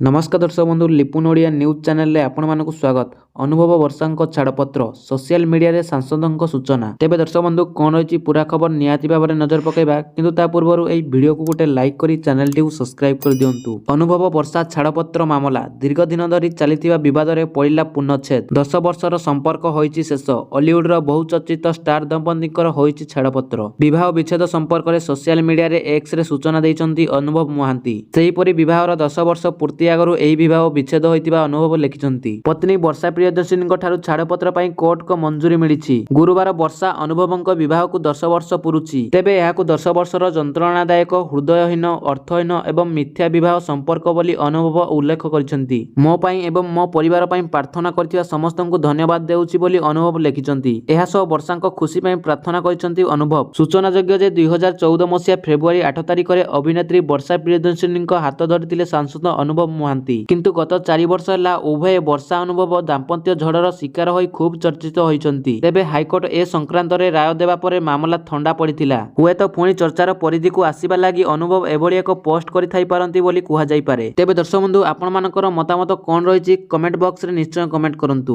ନମସ୍କାର ଦର୍ଶକ ବନ୍ଧୁ, ଲିପୁନ ଓଡ଼ିଆ ନ୍ୟୁଜ୍ ଚ୍ୟାନେଲରେ ଆପଣମାନଙ୍କୁ ସ୍ୱାଗତ। ଅନୁଭବ ବର୍ଷାଙ୍କ ଛାଡ଼ପତ୍ର, ସୋସିଆଲ ମିଡ଼ିଆରେ ସାଂସଦଙ୍କ ସୂଚନା। ତେବେ ଦର୍ଶକ ବନ୍ଧୁ, କ'ଣ ରହିଛି ପୁରା ଖବର, ନିହାତି ଭାବରେ ନଜର ପକାଇବା। କିନ୍ତୁ ତା ପୂର୍ବରୁ ଏହି ଭିଡ଼ିଓକୁ ଗୋଟେ ଲାଇକ୍ କରି ଚ୍ୟାନେଲଟିକୁ ସବସ୍କ୍ରାଇବ୍ କରିଦିଅନ୍ତୁ। ଅନୁଭବ ବର୍ଷା ଛାଡ଼ପତ୍ର ମାମଲା, ଦୀର୍ଘ ଦିନ ଧରି ଚାଲିଥିବା ବିବାଦରେ ପଡ଼ିଲା ପୂର୍ଣ୍ଣଚ୍ଛେଦ। 10 ବର୍ଷର ସମ୍ପର୍କ ହୋଇଛି ଶେଷ। ଅଲିଉଡର ବହୁ ଚର୍ଚ୍ଚିତ ଷ୍ଟାର ଦମ୍ପତିଙ୍କର ହୋଇଛି ଛାଡ଼ପତ୍ର। ବିବାହ ବିଚ୍ଛେଦ ସମ୍ପର୍କରେ ସୋସିଆଲ ମିଡ଼ିଆରେ ଏକ୍ସରେ ସୂଚନା ଦେଇଛନ୍ତି ଅନୁଭବ ମହାନ୍ତି। ସେହିପରି ବିବାହର 10 ବର୍ଷ ପୂର୍ତ୍ତି ଆଗରୁ ଏହି ବିବାହ ବିଚ୍ଛେଦ ହୋଇଥିବା ଅନୁଭବ ଲେଖିଛନ୍ତି। ପତ୍ନୀ ବର୍ଷା ପ୍ରିୟଦର୍ଶିନୀଙ୍କ ଠାରୁ ଛାଡ଼ପତ୍ର ପାଇଁ କୋର୍ଟଙ୍କ ମଞ୍ଜୁରୀ ମିଳିଛି। ଗୁରୁବାର ବର୍ଷା ଅନୁଭବଙ୍କ ବିବାହକୁ 10 ବର୍ଷ ପୂରୁଛି। ତେବେ ଏହାକୁ 10 ବର୍ଷର ଯନ୍ତ୍ରଣାଦାୟକ, ହୃଦୟହୀନ, ଅର୍ଥହୀନ ଏବଂ ମିଥ୍ୟା ବିବାହ ସମ୍ପର୍କ ବୋଲି ଅନୁଭବ ଉଲ୍ଲେଖ କରିଛନ୍ତି। ମୋ ପାଇଁ ଏବଂ ମୋ ପରିବାର ପାଇଁ ପ୍ରାର୍ଥନା କରିଥିବା ସମସ୍ତଙ୍କୁ ଧନ୍ୟବାଦ ଦେଉଛି ବୋଲି ଅନୁଭବ ଲେଖିଛନ୍ତି। ଏହା ସହ ବର୍ଷାଙ୍କ ଖୁସି ପାଇଁ ପ୍ରାର୍ଥନା କରିଛନ୍ତି ଅନୁଭବ। ସୂଚନାଯୋଗ୍ୟ ଯେ, 2014 ମସିହା ଫେବୃଆରୀ 8 ତାରିଖରେ ଅଭିନେତ୍ରୀ ବର୍ଷା ପ୍ରିୟଦର୍ଶିନୀଙ୍କ ହାତ ଧରିଥିଲେ ସାଂସଦ ଅନୁଭବ ମହାନ୍ତି। କିନ୍ତୁ ଗତ 4 ବର୍ଷ ହେଲା ଉଭୟେ ବର୍ଷା ଅନୁଭବ ଦାମ୍ପତ୍ୟ ଝଡ଼ର ଶିକାର ହୋଇ ଖୁବ୍ ଚର୍ଚ୍ଚିତ ହୋଇଛନ୍ତି। ତେବେ ହାଇକୋର୍ଟ ଏ ସଂକ୍ରାନ୍ତରେ ରାୟ ଦେବା ପରେ ମାମଲା ଥଣ୍ଡା ପଡ଼ିଥିଲା। ହୁଏତ ପୁଣି ଚର୍ଚ୍ଚାର ପରିଧିକୁ ଆସିବା ଲାଗି ଅନୁଭବ ଏଭଳି ଏକ ପୋଷ୍ଟ କରିଥାଇପାରନ୍ତି ବୋଲି କୁହାଯାଇପାରେ। ତେବେ ଦର୍ଶକ ବନ୍ଧୁ, ଆପଣମାନଙ୍କର ମତାମତ କ'ଣ ରହିଛି, କମେଣ୍ଟ ବକ୍ସରେ ନିଶ୍ଚୟ କମେଣ୍ଟ କରନ୍ତୁ।